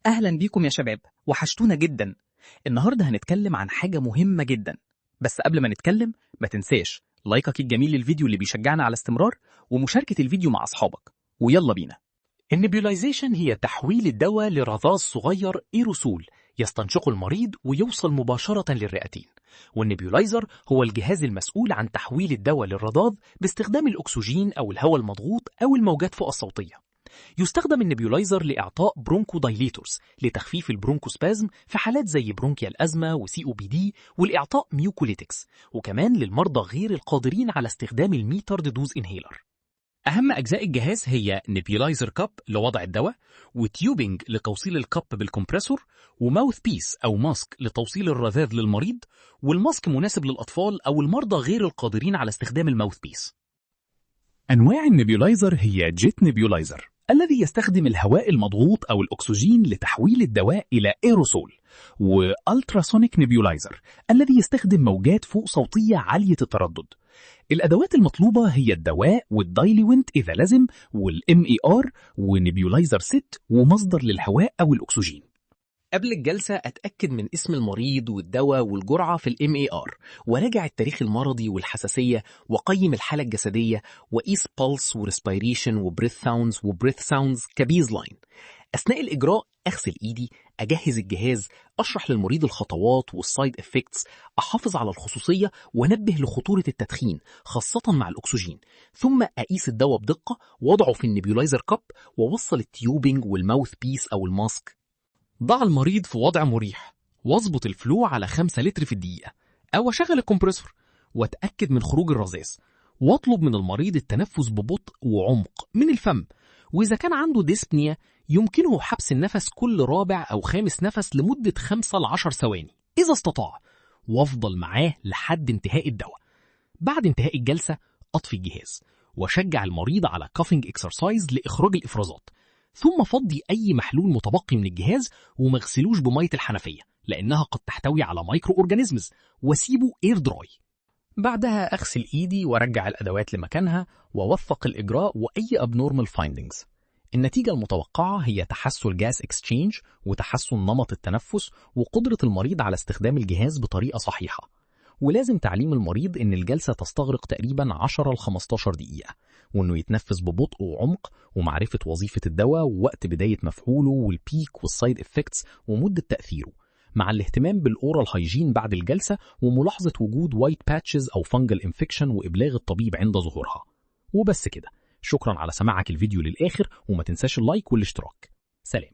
أهلا بيكم يا شباب، وحشتونا جدا. النهاردة هنتكلم عن حاجة مهمة جدا، بس قبل ما نتكلم ما تنساش لايكك الجميل للفيديو اللي بيشجعنا على استمرار، ومشاركة الفيديو مع أصحابك. ويلا بينا. ال nebulization هي تحويل الدواء لرذاذ صغير ايروسول يستنشقه المريض ويوصل مباشرة للرئتين. وال nebulizer هو الجهاز المسؤول عن تحويل الدواء للرذاذ باستخدام الأكسجين أو الهواء المضغوط أو الموجات فوق الصوتية. يستخدم ال nebulizer لإعطاء bronchodilators لتخفيف ال bronchospasm في حالات زي bronchial asthma و COPD، والإعطاء mucolytics، وكمان للمرضى غير القادرين على استخدام ال metered dose inhaler. أهم أجزاء الجهاز هي nebulizer cup لوضع الدواء، و tubing لتوصيل ال cup بال compressor، و mouthpiece أو mask لتوصيل الرذاذ للمريض، وال mask مناسب للأطفال أو المرضى غير القادرين على استخدام ال mouthpiece. أنواع ال nebulizer هي jet nebulizer الذي يستخدم الهواء المضغوط أو الأكسجين لتحويل الدواء إلى ايروسول، و ultrasonic nebulizer الذي يستخدم موجات فوق صوتية عالية التردد. الأدوات المطلوبة هي الدواء وال diluent إذا لزم، وال MAR، و nebulizer set، ومصدر للهواء أو الأكسجين. قبل الجلسة أتأكد من اسم المريض والدواء والجرعة في ال MAR، وراجع التاريخ المرضي والحساسية، وقيم الحالة الجسدية، وقيس pulse و respiration و breath sounds و breath sounds ك baseline. أثناء الإجراء أغسل إيدي، أجهز الجهاز، أشرح للمريض الخطوات وال side effects، أحافظ على الخصوصية، وأنبه لخطورة التدخين خاصة مع الأكسجين، ثم أقيس الدواء بدقة وأضعه في ال nebulizer cup، وأوصل ال tubing وال mouthpiece أو ال mask. ضع المريض في وضع مريح، واظبط ال flow على 5 لتر في الدقيقة أو أشغل ال compressor، وأتأكد من خروج الرذاذ، واطلب من المريض التنفس ببطء وعمق من الفم، وإذا كان عنده dyspnea يمكنه حبس النفس كل رابع أو خامس نفس لمدة 5 ل 10 ثواني إذا استطاع، وأفضل معاه لحد انتهاء الدواء. بعد انتهاء الجلسة أطفي الجهاز وأشجع المريض على coughing exercise لإخراج الإفرازات، ثم فضي أي محلول متبقي من الجهاز وما اغسلوش بمية الحنفية لأنها قد تحتوي على microorganisms، واسيبه air dry. بعدها أغسل إيدي وأرجع الأدوات لمكانها وأوثق الإجراء وأي abnormal findings. النتيجة المتوقعة هي تحسن gas exchange وتحسن نمط التنفس وقدرة المريض على استخدام الجهاز بطريقة صحيحة. ولازم تعليم المريض إن الجلسة تستغرق تقريبا 10 ل 15 دقيقة، وإنه يتنفس ببطء وعمق، ومعرفة وظيفة الدواء ووقت بداية مفعوله وال peak وال side effects ومدة تأثيره، مع الاهتمام بال oral hygiene بعد الجلسة وملاحظة وجود white patches أو fungal infection وإبلاغ الطبيب عند ظهورها. وبس كده، شكرا على سماعك الفيديو للآخر، وما تنساش ال like والاشتراك. سلام.